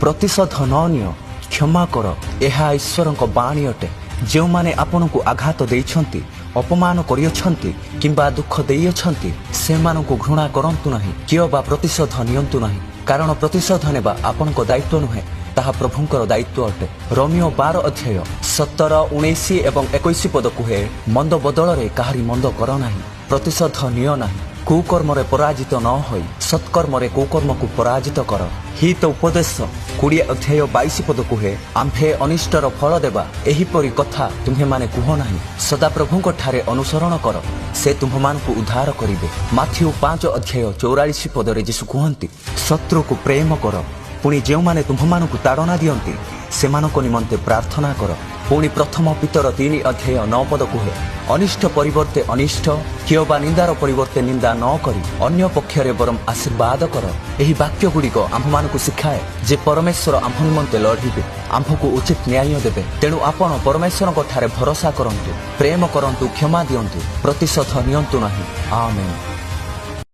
ପ୍ରତିଶୋଧ ନ ନିଅ, କ୍ଷମା କର। ଏହା ଈଶ୍ୱରଙ୍କ ବାଣୀ ଅଟେ। ଯେଉଁମାନେ ଆପଣଙ୍କୁ ଆଘାତ ଦେଇଛନ୍ତି, ଅପମାନ କରିଅଛନ୍ତି କିମ୍ବା ଦୁଃଖ ଦେଇଅଛନ୍ତି, ସେମାନଙ୍କୁ ଘୃଣା କରନ୍ତୁ ନାହିଁ କିମ୍ବା ପ୍ରତିଶୋଧ ନିଅନ୍ତୁ ନାହିଁ। କାରଣ ପ୍ରତିଶୋଧ ନେବା ଆପଣଙ୍କ ଦାୟିତ୍ୱ ନୁହେଁ, ତାହା ପ୍ରଭୁଙ୍କର ଦାୟିତ୍ୱ ଅଟେ। ରୋମୀୟ 12 ଅଧ୍ୟାୟ 17, 19 ଏବଂ 21 ପଦ କୁହେ, ମନ୍ଦ ବଦଳରେ କାହାରି ମନ୍ଦ କର ନାହିଁ, ପ୍ରତିଶୋଧ ନିଅ ନାହିଁ। କୁକର୍ମରେ ପରାଜିତ ନ ହୋଇ ସତ୍କର୍ମରେ କୁକର୍ମକୁ ପରାଜିତ କର। ହିତ ଉପଦେଶ 20 ଅଧ୍ୟାୟ 22 ପଦ କୁହେ, ଆମ୍ଭେ ଅନିଷ୍ଟର ଫଳ ଦେବା, ଏହିପରି କଥା ତୁମ୍ଭେମାନେ କୁହ ନାହିଁ। ସଦାପ୍ରଭୁଙ୍କ ଠାରେ ଅନୁସରଣ କର, ସେ ତୁମ୍ଭମାନଙ୍କୁ ଉଦ୍ଧାର କରିବେ। ମାଥିଉ 5 ଅଧ୍ୟାୟ 44 ପଦରେ ଯୀଶୁ କୁହନ୍ତି, ଶତ୍ରୁକୁ ପ୍ରେମ କର, ପୁଣି ଯେଉଁମାନେ ତୁମ୍ଭମାନଙ୍କୁ ତାଡ଼ନା ଦିଅନ୍ତି, ସେମାନଙ୍କ ନିମନ୍ତେ ପ୍ରାର୍ଥନା କର। ପୁଣି ପ୍ରଥମ ପିତର 3 ଅଧ୍ୟାୟ 9 ପଦ କୁହେ, ଅନିଷ୍ଟ ପରିବର୍ତ୍ତେ ଅନିଷ୍ଟ କିମ୍ବା ନିନ୍ଦାର ପରିବର୍ତ୍ତେ ନିନ୍ଦା ନ କରି ଅନ୍ୟ ପକ୍ଷରେ ବରଂ ଆଶୀର୍ବାଦ କର। ଏହି ବାକ୍ୟ ଗୁଡ଼ିକ ଆମ୍ଭମାନଙ୍କୁ ଶିଖାଏ ଯେ ପରମେଶ୍ୱର ଆମ୍ଭ ନିମନ୍ତେ ଲଢ଼ିବେ, ଆମ୍ଭକୁ ଉଚିତ ନ୍ୟାୟ ଦେବେ। ତେଣୁ ଆପଣ ପରମେଶ୍ୱରଙ୍କ ଠାରେ ଭରସା କରନ୍ତୁ, ପ୍ରେମ କରନ୍ତୁ, କ୍ଷମା ଦିଅନ୍ତୁ, ପ୍ରତିଶୋଧ ନିଅନ୍ତୁ ନାହିଁ। ଆମେନ୍।